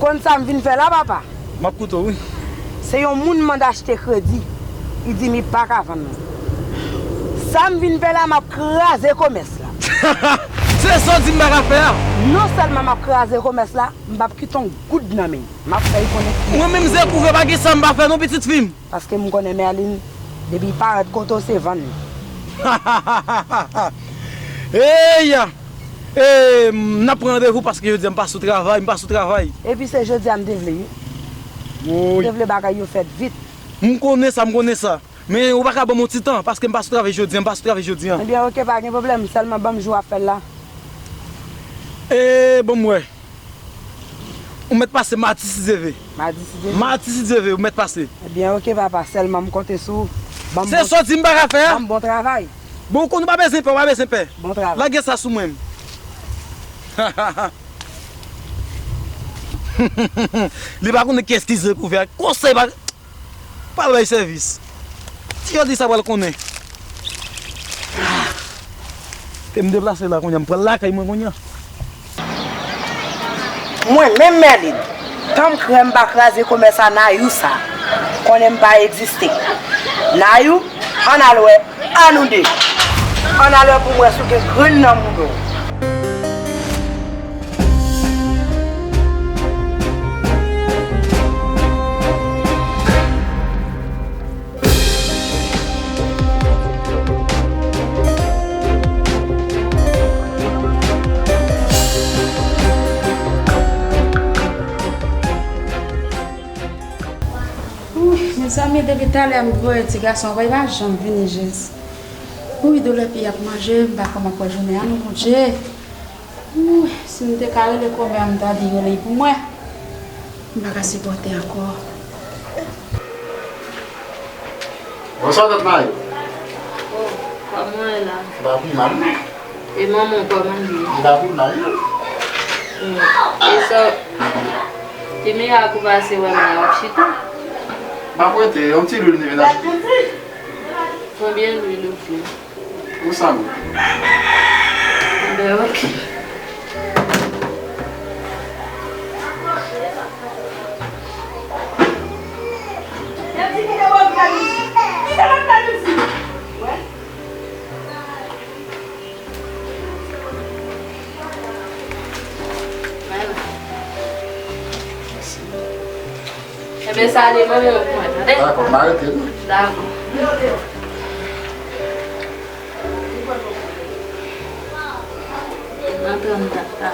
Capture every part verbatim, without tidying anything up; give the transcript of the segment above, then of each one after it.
Konn sa m vin fè la, papa? M ap koute w, wi. Se yon moun m mande achte kredi. Li di m li pa ka vann mwen. Sa m vin fè la, m ap kraze komès la. Se sa w di m pa ka fè a? Non sèlman m ap kraze komès la, m p ap kite yon goud nan men l. M ap fè l konnen ki... Mwen menm, Zè Kouvè, pa gen sa m pa fè non, pitit fi m. Paske m konnen Merline, depi l parèt kote w, se vann li. Eya! E, n ap pran randevou paske jodi a m pa sou travay, m pa sou travay. Epi se jodi a m te vle, wi. Woy. M te vle bagay yo fèt vit. M konnen sa, m konnen sa. Men ou pa ka ban m yon ti tan, paske m pa sou travay jodi a, m pa sou travay jodi a. Ebyen, oke, pa gen pwoblèm, sèlman ban m jou w ap fè l la. E, ban m wè. Ou mèt pase madi si Dye vle. Madi si Dye vle. Madi si Dye vle, ou mèt pase. Ebyen, oke, papa, sèlman m konte sou ou. Ban m... Se bon, sa w di m pa ka fè a? Ban m bon travay. Bon, ou konn ou pa bezwen pè, ou pa bezwen pè. Bon travay. Lage sa sou mwen. Li pa konnen kiyès ki Zè Kouvè a. Konsèy pa, pa al bay sèvis. Ti jodi sa pral konnen. Te m deplase la kounye a, m pral lakay mwen kounye a. Mwen menm Merline, tan m krè m pa kraze komès a Nayou sa, konnen m pa egziste. Nayou, ann al wè, a nou de. Ann al wè pou m wè si w gen grenn nan mouda w. Mezanmi, depi talè a m voye ti gason anba, li pa janm vini jis. Wi, doulè pye ap manje m, m pa kòman kwè jounen an non, Bondye. Wi, si m te ka rele kòmè a, m ta di rele pou mwen. M pa ka sipòte ankò. Bonswa, tante Marie. Oh, kòman w ye la? M pa pi mal, non. E manman w, kòman l ye? M pa pi mal, non. Hmm. E sa, ti mirak ou pase wè m la, w ap chita? M ap rete, yon ti lwil m te vin achte. Konbyen lwil ou vle? Ou sanble. Ben, ok. Ebyen, sa ale manman w pou mwen, tande? Dakò, m arete, non. Dakò. Nan trannkat la.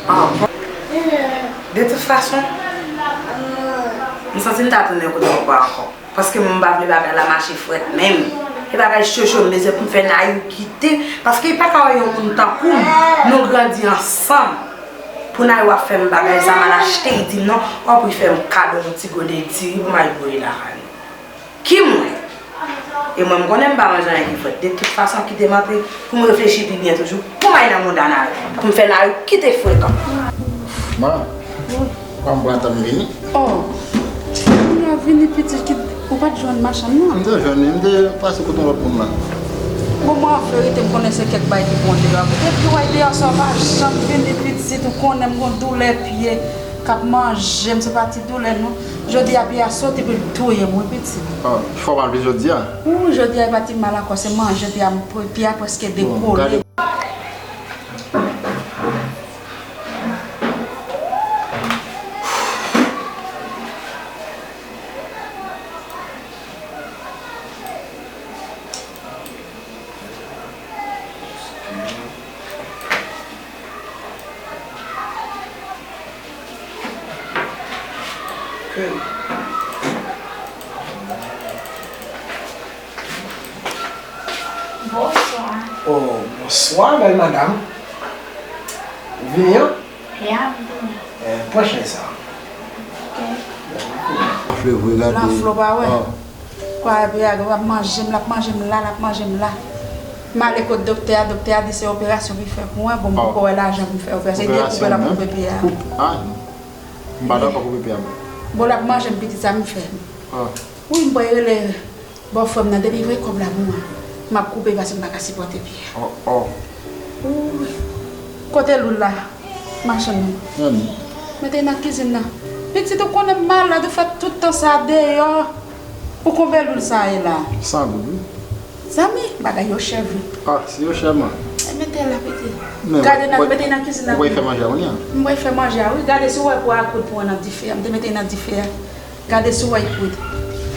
Ah, bon. De tout fason, m santi m ta tounen kote papa ankò. Paske m pa vle bagay la mache frèt menm. E bagay chocho m bezwen pou m fè Nayou kite. Paske li pa ka wè yon moun tankou m. Nou grandi ansanm. Pou Nayou ap fè m bagay sa, m al achte, li di m non. Anpil fè m kado yon ti gode diri pou m al voye lakay nou. Ki mwen? E mwen, m konnen m pa manje anyen ki frèt. De tout fason, kite m antre pou m reflechi pi byen toujou. Pou m al nan mouda Nayou. Pou m fè Nayou kite frekan. Ma, pa m pran tan m vini. Oh, kounye a w vini pitit, ki, ou pa t jwenn machann nan? M te jwenn li, m te pase kote yon lòt moun la. Bon, mwen, an verite, m konnen se kèk bagay ki bon deyò a. Depi w al deyò sa, w pa janm vini pitit, ou konnen m gon doulè pye k ap manje m, se pa ti doulè non. Jodi a, pye a soti pou l touye m, wi, pitit. Ah, fò w mal vin jodi a? Wi, jodi a, e pa ti mal ankò, se manje pye a, pye a prèske dekole. Bon, gade. Bonswa. Oh, bonswa, bèl madanm. Vini an? Ya, m vini. Eh, pran chèz sa. Ok. Flo vre gade. Lan Flo pa wè. Oh. Kwa epi a, l ap manje m, l ap manje m la, l ap manje m la. M ale kot doktè a, doktè a di se operasyon pou l fè pou mwen, bon, m poko wè lajan pou m fè operasyon. Li dekoupe l ap koupe pye a. Koup, ah, non. M pa dakò koupe pye a mwen. Bon, l ap manje m, pitit, sa m fè. Ah. Wi, m pral rele Bon, frè m nan, depi voye kòb la pou mwen, m ap koupe pase m pa ka sipòte Pyè. Oh, oh. Ooh. Kote Loul la? Machann nan. Mete nan kizin nan. Pitit, ou konnen m malad, ou fè tout tan sa deyò. Ou konbyen Loul sa ye la? San goud, wi. Zanmi, bagay yo chè vre. Ah, si yo chè, man. E mete la, pitit. Gade nan, mete nan kizin nan. Ou pral fè manje a kounye a? M pral fè manje a, wi. Gade si w wè pwa a kwit pou w nan dife a. M te mete nan dife a. Gade si w wè l kwit.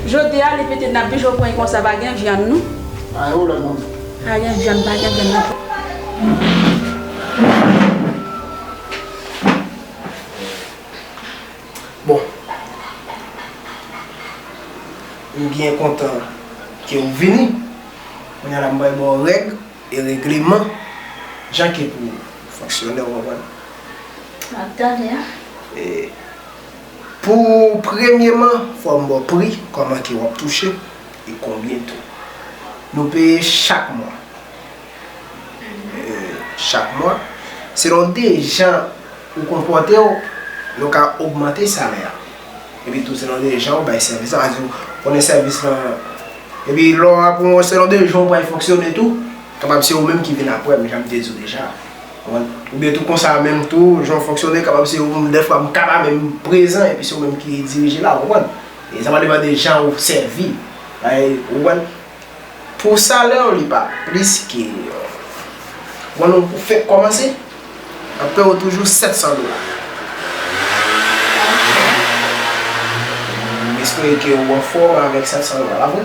Jodi a, li pitit, n ap bijo pran konsa, pa gen vyann, non. Pa gen pwoblèm, manmi. Pa gen vyann, pa gen vyann, non. Bon. M byen kontan ke w vini. Kounye a la, m pral ba w règ e regleman jan ke pou fonksyone, w konprann? M ap tande a. E, pou premyeman, fò m ba w pri, kòman ke w ap touche, e konbyen tou. Nou peye chak mwa. E, chak mwa, selon de jan ou konpòte w, nou ka ogmante salè a. Epi tou, selon de jan ou bay sèvis la, pa egzanp, ou konnen sèvis lan, epi lè w ap, selon de jan ou pral fonksyone tou, kapab se ou menm ki vin apre, men jan m te di w deja. Ou konprann? Oubyen tou konsa menm tou, jan w fonksyone, kapab se ou menm, dèfwa m ka pa menm prezan, epi se ou menm ki dirije la, ou konprann? E sa va depann de jan ou sèvi. Ay, ou konprann? Pou salè w, li pa plis ke, bon, nou fèk kòmanse, n ap peye w toujou sèt san dola. M espere ke w anfòm avèk sèt san dola, pa vre?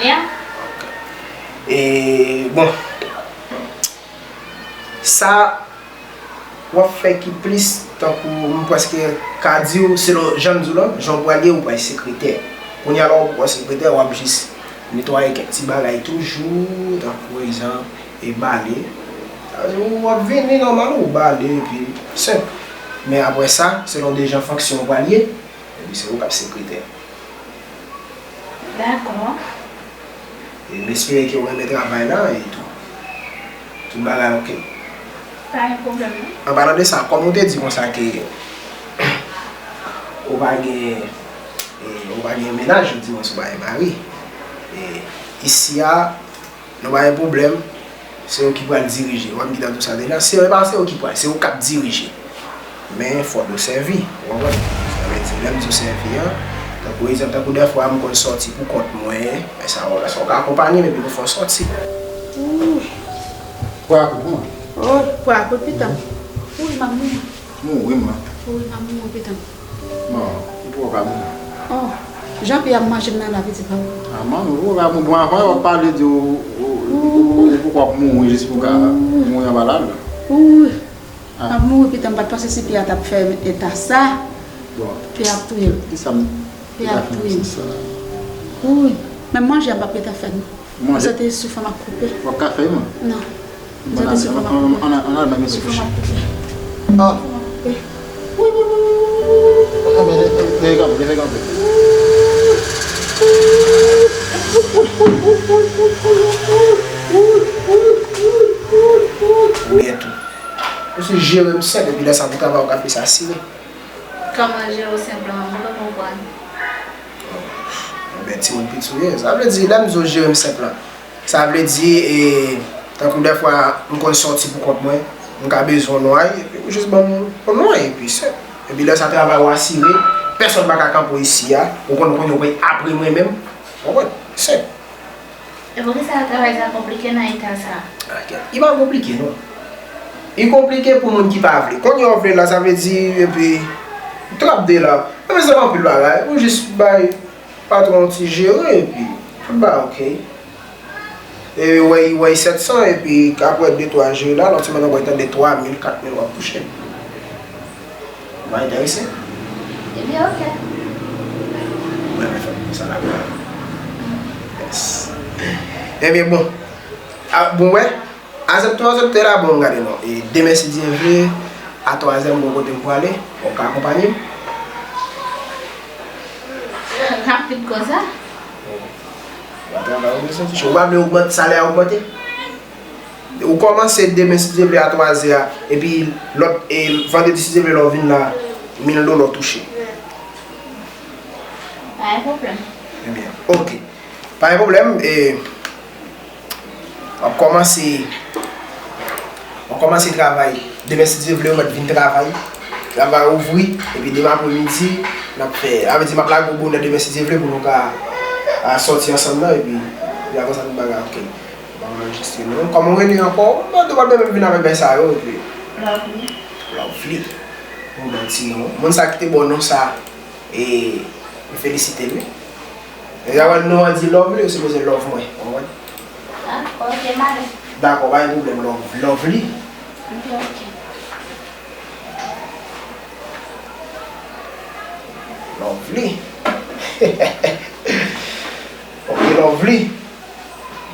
Yeah. Ok. E, bon, sa w ap fè ki plis, tankou m prèske ka di w, selon jan m di w lan, jan w pral ye, ou pral sekretè. Kounye a la, ou poko sekretè, w ap jis netwaye kèk ti bagay toujou, tankou egzanp, e bale. Sa vle di, w ap vini nòmal, ou bale, epi senp. Men apre sa, selon de jan fonksyon w pral ye, epi se ou k ap sekretè. Dakò. E m espere ke w renmen travay la e tou. Tout bagay oke. Pa gen pwoblèm, non. An palan de sa, kòm ou te di konsa ke ou pa gen, e, ou pa gen mennaj, ou di mwen si w pa gen mari. E isi a, nou pa gen pwoblèm. Se ou ki pral dirije. Ou wè m gentan di w sa deja. Se, e pa se ou ki pral, se ou k ap dirije. Men fò nou sèvi, ou konprann? Sa vle di, lè m di w sèvi an, tankou egzanp, tankou dèfwa m konn sòti pou kont mwen, men sa, ou, sa ou ka akonpanye m epi nou fè w sòti. Ooh. Pwa kout mwen. Oh, pwa kout pitan. Ooh, m ap mouri. Mouri, mwen. Ooh, m ap mouri pitan. Bon, ou poko ka mouri. Oh, Jean Pierre ap manje m nan la, pitit pa m. Ah, manmi, ou poko ka mouri. Bon, avan yo ap pale di ou, ou, ou, ou poko ap mouri jis pou ka mouri anba lalwa. Ooh. Ah. M ap mouri pitan, m pa t panse si Pierre t ap fè eta sa. Bon. Pierre ap touye m. Kisa m Pierre ap touye m. Ooh. Menm manje a m p ap gentan fè non. Manje. Sa te souf an m ap koupe. W ap ka fè, man? Non. Sa te souf an m ap koupe. Ann al, ann al, men souf an m ap koupe. Ah. Souf an m ap koupe. Wi, wi, wi, wi, wi, wi, wi. Ah, men, leve kanpe, leve kanpe. Byen tou. Ou se jere m sèt, epi lè sa pou travay, ou ka fè sa sire. Kòman jere w senp lan, m pa konprann. Bon, men timoun piti w ye. Sa vle di, lè m di w jere m senp lan, sa vle di, e, tankou dèfwa, m konn sòti pou kont mwen, m ka bezwen yon nway, epi ou jis ban m yon nway, epi senp. Epi lè sa travay ou asire, pèsonn pa ka kanpe w isi a, ou konn konnen ou pral apre mwen menm, ou konprann? Senp. E poukisa travay sa konplike nan eta sa? Li pa konplike, non. Li konplike pou moun ki pa vle. Kounye a w vle la, sa vle di, epi, trap de la. Epi se pa anpil bagay. Ou jis bay patwon yon ti jere, epi tout bagay oke. E wè, wè sèt san, epi apre de twa jere la, lòt semèn ou pral tande twa mil, kat mil w ap touche. Ou pa enterese? Ebyen, oke. Mwen, mwen fè sa la. Yes. Ebyen, bon. A, bon, wè. Asèpte, asèpte la, bon, gade non. E demen, si Dye vle, a twazè, m gon kote m prale. Ou ka akonpanye m? Rapid konsa? Ou pa travay, ou bezwen touche. Ou pa vle ogmante, salè a ogmante? Ou kòmanse demen, si Dye vle, a twazè a, epi lòt, e vandredi, si Dye vle, lè w vin la, mil dola w touche. Pa gen pwoblèm. Ebyen, oke. Pa gen pwoblèm, e, m ap kòmanse, m ap kòmanse travay. Demen, si Dye vle, yo mèt vin travay. Travay ouvri, epi demen apremidi, n ap fè, sa vle di m ap lage w bonè demen, si Dye vle, pou nou ka, a, sòti ansanm nan, epi, epi apre sa, tout bagay oke. M ap anrejistre nou. Kòman w rele ankò? Mwen, ou pa t menm vin avèk bagay sa yo, epi Lovely. Lovely. Yon bèl ti non. Moun sa ki te ba w non sa, e, m felisite l, wi. Deja wè non an di love li, ou sipoze love mwen, ou konprann? Ah, ok, mare. Dakò, pa gen pwoblèm, love, love li. Ok, ok. Love li. Ok, love li.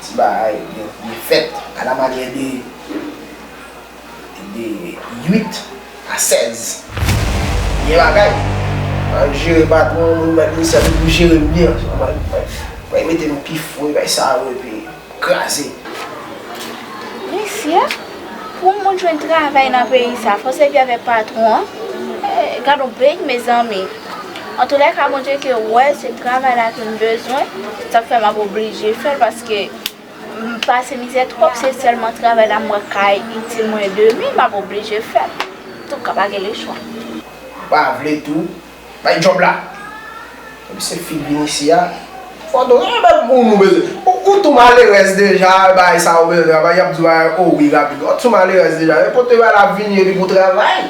Ti bagay byen, byen fèt, à la manière de de uit a sèz. Byen bagay. Al jere patwon, ou mèt li sèl pou jere m byen. Bay mete m pi fou, bay sa yo epi kraze. Mesye, pou moun jwenn travay nan peyi sa, fò sèvi avèk patwon an. Eh, gad yon peyi, mezanmi. Antoulèka, Bondye ke wè se travay la ke m bezwen. Sa k fè m ap oblije fè l, paske m pase mizè twòp, se sèlman travay la m wè k ka itil mwen demen, m ap oblije fè l. Antouka, pa gen lechwa. Ou pa vle tou, bay djòb la. Epi se fi k vin isi a. Fò tou, e, menm pou nou bezwen. Ou, ou tou malerèz deja, bagay sa ou bezwen travay, y ap di w, o wi, rapid. Ou tou malerèz deja, nenpòt bagay la ap vini epi pou travay.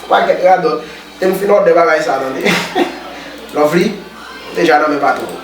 Ou pa gen radòt. E m fin òdè bagay sa, tande. Lovely, ou deja nan men patwon.